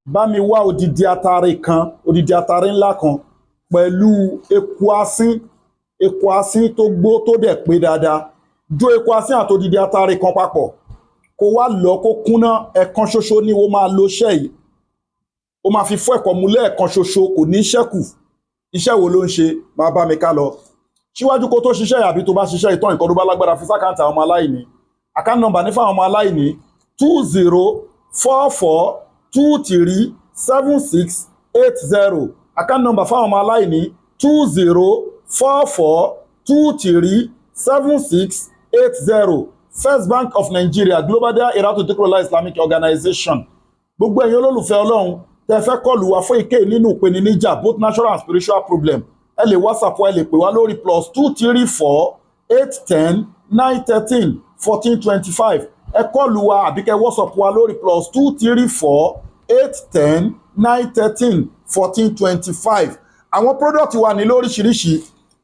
Bá mi wá odidi atare kan, odidi atare ńlá kan, pẹ̀lú eku asín, eku asín tó gbó, tó dẹ̀ pé dáadáa. Jó eku asín àti odidi atare kan papọ̀, kó wá lọ kó kúnná. Ẹ̀kan ṣoṣo ni ó máa lo iṣẹ́ yìí. Ó máa fi fọ́ ẹ̀kọ́ mu lẹ́ẹ̀kan ṣoṣo, kò ní ṣẹ́kù. Iṣẹ́ wo ló ń ṣe? Máa bá mi ká lọ. Síwájú kó tó ṣiṣẹ́ àbí tó bá ṣiṣẹ́ ìtàn, ìkọ́ tó bá lágbára, fi sí account àwọn ọmọ aláìní. Account number ní fáwọn ọmọ aláìní: 2044237680. Account number fáwọn ọmọ aláìní: 2044237680, First Bank of Nigeria, Global Dahiratu Dhikrlahi Islamic Organization. Gbogbo ẹ̀yin olólùfẹ́ Ọlọ́run tẹ́ fẹ́ call wa fún èké nínú ìpèníjà, both natural and spiritual problem, ẹ lè WhatsApp wa, ẹ lè pè wá lórí +234 810 913 1425. Ẹ call wa àbí kẹ́ WhatsApp wa lórí +234 810 913 1425. Àwọn product wa ní lóríṣiríṣi.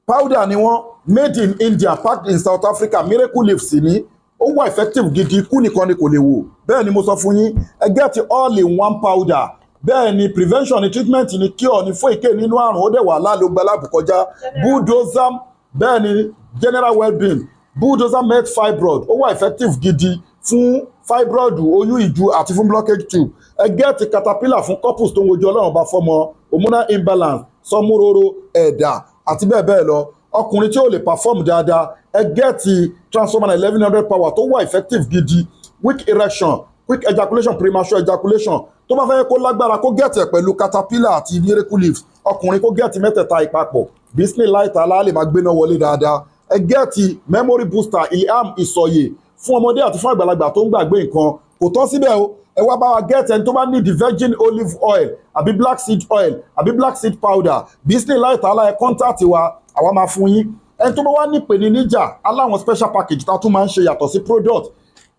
Powder ni wọ́n, made in India, packed in South Africa. Miracle Leaf sì ní, ó wà effective gidi, ikú nìkan ni kò lè wò. Bẹ́ẹ̀ ni mo sọ fún yín. Ẹ get all in one powder. Bẹ́ẹ̀ ni, prevention ni, treatment ni, cure ni fún èké nínú àrùn. Ó dẹ̀ wà lálógbá lábùkọjá bulldozer. Bẹ́ẹ̀ ni, general well-being, bulldozer med fibroid, ó wà effective gidi fún fibroid, oyún ìju àti fún blockage tube. Ẹ get caterpillar fún couples tó ń wojú Ọlọ́run bá fọ́mọ, hormonal imbalance, sọmúróró, ẹ̀dà àti bẹ́ẹ̀ bẹ́ẹ̀ lọ. Ọkùnrin tí ó lè perform dáadáa, ẹ get transformer 1100 power tó wà effective gidi, weak erection, quick ejaculation, premature ejaculation. Tó bá fẹ́ kó lágbára, kó get ẹ̀ pẹ̀lú caterpillar àti miracle leaves. Ọkùnrin kó get mẹ́tẹ̀ẹ̀ta ìpapọ̀, bismillah ta'ala, lè máa gbéná wọlé dáadáa. Ẹ get memory booster, ilham ìsọ̀yè, fún ọmọdé àti fún àgbàlagbà tó ń gbàgbé nǹkan. Kò tán síbẹ̀ o. Ẹ wá bá wa get ẹni tó bá need virgin olive oil àbí black seed oil àbí black seed powder, bismillah ta'ala, ẹ contact wa, àwa máa fún yín. Ẹni tó bá wá ní ìpèníjà, aláwọn special package tá a tún máa ń ṣe yàtọ̀ sí product.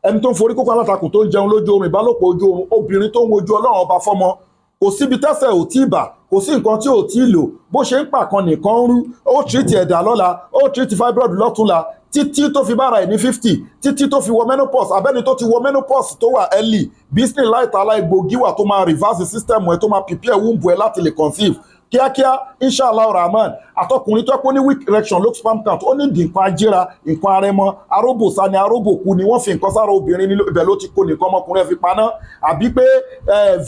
Ẹni tó ń forí kókó alátakò, tó ń jẹun lójú oorun, ìbálòpọ̀ ojú oorun, obìnrin tó ń wojú Ọlọ́run ọba fọ́mọ, kò síbi tẹ́sẹ̀ ò tí ì bà, kò sí nǹkan tí ò tí ì lò, bó ṣe ń pàkan nìkan ń rú, ó treat ẹ̀dà lọ́la, ó treat fibroid lọ́túnla, títí tó fi bára ẹ̀ ní 50, títí tó fi wọ menopause, abẹ́ni tó ti wọ menopause tó wà early, bismillah ta'ala, egbògi wà tó máa reverse system ẹ̀, tó máa prepare womb ẹ̀ láti lè conceive kíákíá, inshallah rahman. Àtọkùnrin tó kó ní weak erection, low sperm count, ó ní ìdí nǹkan ajíra, nǹkan arẹmọ, aróbòsá ni, aróbòkú ni, wọ́n fi nǹkan sára obìnrin ní ibẹ̀ ló ti kó nǹkan ọmọkùnrin ẹ̀ fi paná, àbí pé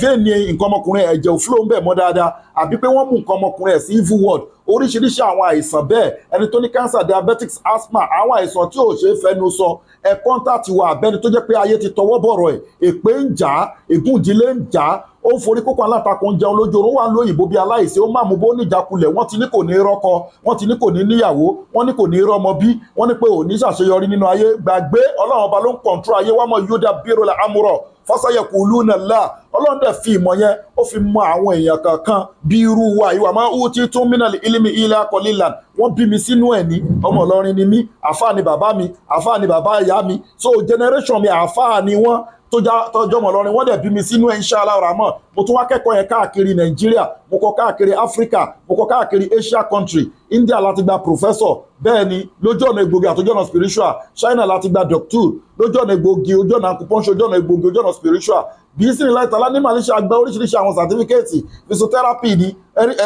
vein ni nǹkan ọmọkùnrin, ẹ̀jẹ̀ ò flow ń bẹ̀ mọ́ dáadáa, àbí pé wọ́n mú nǹkan ọmọkùnrin ẹ̀ sí evil world, oríṣiríṣi àwọn àìsàn bẹ́ẹ̀. Ẹni tó ní cancer, diabetics, asthma, àwọn àìsàn tí ò ṣeé fẹnu sọ, ẹ contact wa. Àbẹ́ni tó jẹ́ pé ayé ti tọwọ́ bọ̀rọ̀ ẹ̀, èpè ń jà á, ègún ìdílé ń jà á, ó ń forí kókó alátakò, ń jẹun lójú oorun, wà ń lóyìnbó bí aláìsí, ó má mú bó níjàkulẹ̀. Wọ́n ti ní kò ní rọ́kọ, wọ́n ti ní kò ní níyàwó, wọ́n ní kò ní rọ́mọ bí, wọ́n ní pé ò ní ṣàṣeyọrí nínú ayé. Gbàgbé, Ọlọ́run ọba ló ń control ayé. Wàá mọ̀ yóò dá bírò la amúrọ̀ fọ́sáyẹ̀kù lúnà là. Ọlọ́run dẹ̀ fi ìmọ̀ yẹn, ó fi mọ àwọn èèyàn kankan bí irú wa ìwà máa ń tí tún mínà ilimi ilẹ̀ akọ̀lílan. Wọ́n bí mi sínú ẹ̀ ní ọmọ Ìlọrin ni mí. Àfáà ni bàbá mi, àfáà ni bàbá ìyá mi, so generation mi, àfáà ni wọ́n tó já tọjọ́ mọ̀ lọ́rin. Wọ́n dẹ̀ bí mi sínú ẹ̀, inshallah rahman. Mo tún wá kẹ́kọ̀ọ́ yẹn káàkiri Nàìjíríà, mo kọ́ káàkiri Áfíríkà, mo kọ́ káàkiri Asia country. India láti gba professor, bẹ́ẹ̀ ni, lójú ọ̀nà egbògi àtọ́jú ọ̀nà spiritual. China láti gba doctor lójú ọ̀nà egbògi, ojú ọ̀nà acupuncture, ojú ọ̀nà egbògi, ojú ọ̀nà spiritual. Bí sí ní láìta ní Malaysia, gba oríṣiríṣi àwọn certificate, physiotherapy ni,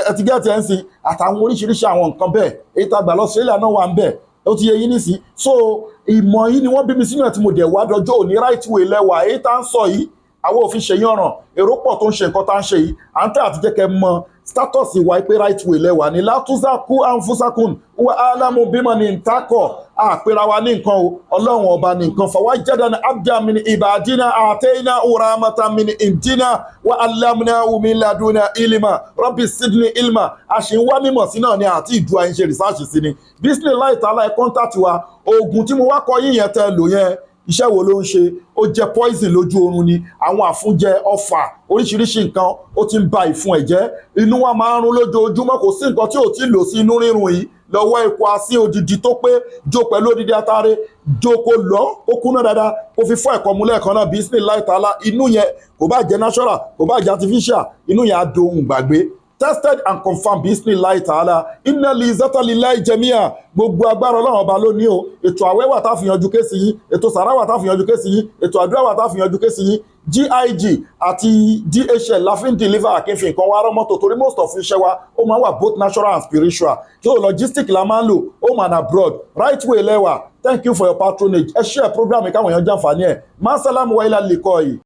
ẹtìgẹ́tì ẹ̀ ń sin àtàwọn oríṣiríṣi àwọn nǹkan bẹ́ẹ̀. Èyí tá a gbà lọ Australia náà wà ń bẹ̀, ó ti yẹ yín nísìn. So ìmọ̀ yìí ni wọ́n bí mi sínú ẹ̀ tí mo dẹ̀ wá dọjọ́ òní. Right way lẹ́wà. Èyí tá ń sọ yìí, àwọn òfin ṣe yín ọ̀ràn. Èrò pọ̀ tó ń ṣe nǹkan tá ń ṣe yìí. À ń tẹ́ àti jẹ́ kẹ́ mọ status ìwà pé right way lẹ́wà ní. Látúnṣàkú ànfúnṣàkùn wà álámù bímọ ní ntakọ̀ àpèrà wa ní nǹkan o. Ọlọ́run ọba ní nǹkan fàwájádà abdá min ibadina àtẹ́yìnà uramata min indina wa alámúná min laduna ilima rabbi sidni ilma. A ṣì ń wá mímọ̀ sí náà ni àti ìdú àyín ṣe research sí ni. Bismillah ta'ala, ẹ contact wa. Oògùn tí mo wá kọ yín yẹn tẹ́ lò yẹn, iṣẹ́ wo ló ń ṣe? Ó jẹ́ poison lójú oorun ni, àwọn àfúnjẹ, ọfà, oríṣiríṣi nǹkan, ó ti ń ba ìfun ẹ̀ jẹ́. Inú wa máa ń rún lójoojúmọ́, kò sí nǹkan tí ò tí ì lò sí inú rírun yìí. Lọ́wọ́ epo asín odidi tó pé, jó pẹ̀lú odidi atare, jó kó lọ, kó kúnná dáadáa, kó fi fọ́ ẹ̀kọ́ mu lẹ́ẹ̀kan náà. Bismillah ta'ala, inú yẹn, kò bá jẹ́ natural, kò bá jẹ́ artificial, inú yẹn á dohun gbàgbé. Tested and confirmed, bismillah ta'ala. Inna li zata lillahi jami'a. Gbogbo agbára, Ọlọ́run ọba ló ní o. Ètò àwẹ̀ wà tá a fi yanjú case yín, ètò sàrà wà tá a fi yanjú case yín, ètò àdúrà wà tá a fi yanjú case yín. GIG àti DHL la fi ń deliver. Àkínfín nǹkan wá rán mọ́tò torí most of iṣẹ́ wa, ó máa ń wà both natural and spiritual. So logistic la máa ń lò, home and abroad. Right way lẹ́wà. Thank you for your patronage. Ẹ share program káwọn èèyàn jàǹfààní ẹ̀. Masalam wa ilà lè kọ́ yìí.